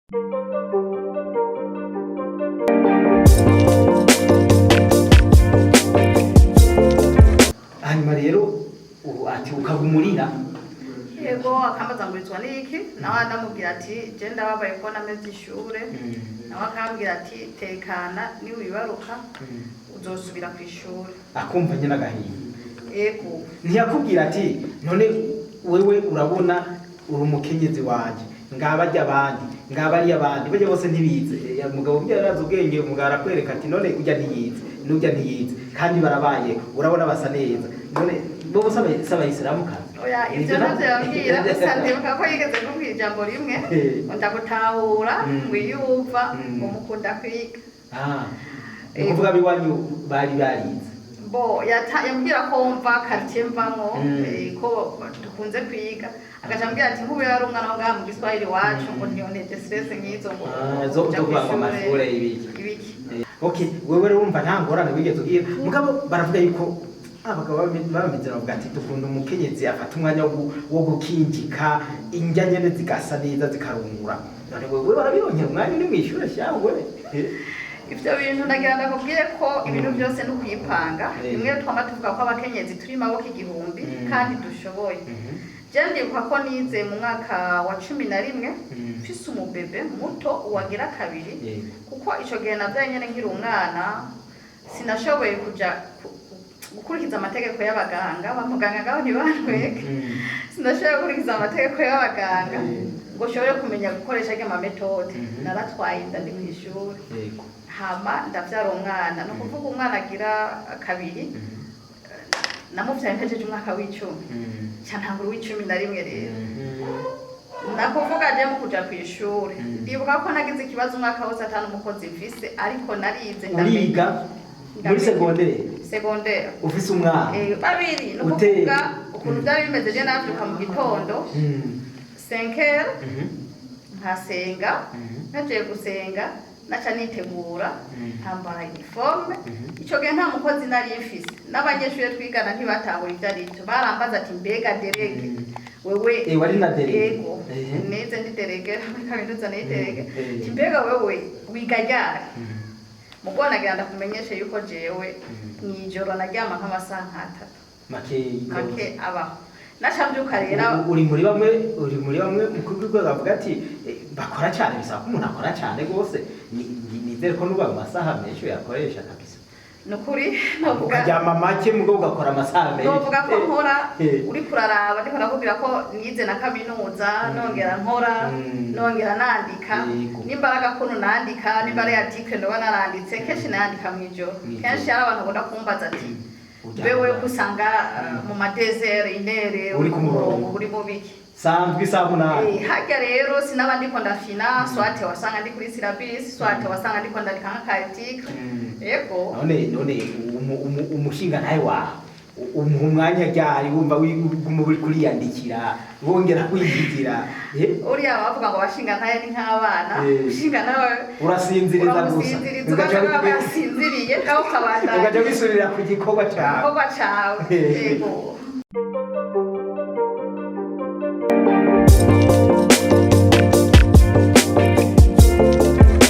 Hanyuma rero ubu ati ukagumurira. Yego, akambaza ngo witwa niki, nawe ndamubwira ati je ndababaye ko nameze ishure. Nawe akambwira ati tekana, niwibaruka uzosubira ku ishure. Akumva nyine agahinda. Yego. Ntiyakubwira ati none wewe urabona uri umukenyezi wanje, ngaba ajya abandi, ngaba ari abandi bajya bose ntibize? Umugabo burya yarazi ubwenge. Umugabo arakwereka ati none ujya ntiyize n'ujya ntiyize, kandi barabaye, urabona basa neza, none bo bose si abayisilamukazi? Oya, ivyo ntavyo yambwira. Gusa ndibuka ko yigeze kumbwira ijambo rimwe ngo ndagutahura, ngo iyo uva ngo mukunda kwiga. Ah, ni ukuvuga ab'iwanyu bari barize? Bo yambwira ko mva quartier mvamwo, ko dukunze kwiga, agaca ambwira ati nk'ubu yari umwana wo ngaha mu Giswahili iwacu, ngo ntiyonteje stress nk'izo ngo Ah, zo kuja zo kuva ngo kw'ishure, amashure ibiki. Ibiki. Okay, wewe rero urumva nta ngorane wigeze ugira, mugabo baravuga yuko abagabo bameze bavuga ati dukunda umukenyezi afata umwanya wo gukinjika indya nyene zigasa neza zikarungura. None wewe barabironkera umwanya uri mw'ishure shawe? Ivyo bintu ndagira ndakubwire ko ibintu byose ni ukuyipanga. Rimwe twama tuvuga ko abakenyezi turi maboko igihumbi kandi dushoboye. Je ndibuka ko nize mu mwaka wa 11 mfise umubebe muto wagira kabiri, kuko ico gihe navyaye nyene nkiri umwana, sinashoboye kuja gukurikiza amategeko y'abaganga. Bamuganga ngaho ntibantweke. Sinashoboye gukurikiza amategeko y'abaganga ngo nshobore kumenya gukoresha arya ma méthodes. Naratwaye inda ndi kw'ishuri, hama ndavyara umwana. Ni ukuvuga umwana agira kabiri namuvyaye mpejeje umwaka w'10, ca ntangura uw'11 rero. Nakuvuga je mu kuja kw'ishuri, ndibuka ko nagize ikibazo umwaka wose atanu umukozi mfise, ariko narize ndamenya. Uriga muri segondere? Segondere. Ufise umwana? Babiri. Ni ukuvuga ukuntu byari bimeze, je navyuka mu gitondo 5 heures, nkasenga. Nagiye gusenga, naca nitegura, nkambara uniforme. Ico gihe nta mukozi nari mfise, n'abanyeshuri twigana ntibatahura ivyo ari vyo. Barambaza ati mbega délégué wewe? Wari na délégué? Yego. Nize ndi délégué muri kaminuza, ni délégué. Ati mbega wewe wiga ryari? Mugo nagira ndakumenyeshe yuko jewe mw'ijoro naryama nk'amasaha nk'atatu. Makeyi. Make abaho. Naca mbyuka rero. Uri muri bamwe mu rwego bavuga ati bakora cyane, bisaba ko umuntu akora cyane rwose. Nizere ko nuba amasaha menshi uyakoresha kabisa. Ni ukuri novuga Ukaryama make mugo ugakora amasaha menshi. Novuga ko nkora. Uriko uraraba, ndiko nakubwira ko nize na kaminuza, nongera nkora, nongera nandika. N'imbaraga kuntu nandika, nimba ari article ndoba naranditse, kenshi nandika mw'ijoro. Mw'ijoro. Kenshi hari abantu bakunda kumbaza ati Uryama bewe ryari? ko usanga mu ma 2 heures, 1 heure Uri ku murongo. uri mu biki? Sanzwe isaha 8. Harya rero sinaba ndiko ndafina, soit wasanga ndi kuri syllabus, soit wasanga ndiko ndandika nk'aka article. Yego. None umushinga ntawe wawe umuha umwanya ryari? Wumva wiguma uri kuriyandikira, wongera kwiyigira? Uriya bavuga ngo bashinga ntaye ni nk'abana. Ushinga nawe Urasinziriza gusa. Uramusinziriza. Ugaca Ugaca wasinziriye nawe ukabandanya ugaca wisubirira ku gikorwa cyawe. Igikorwa cawe. Yego.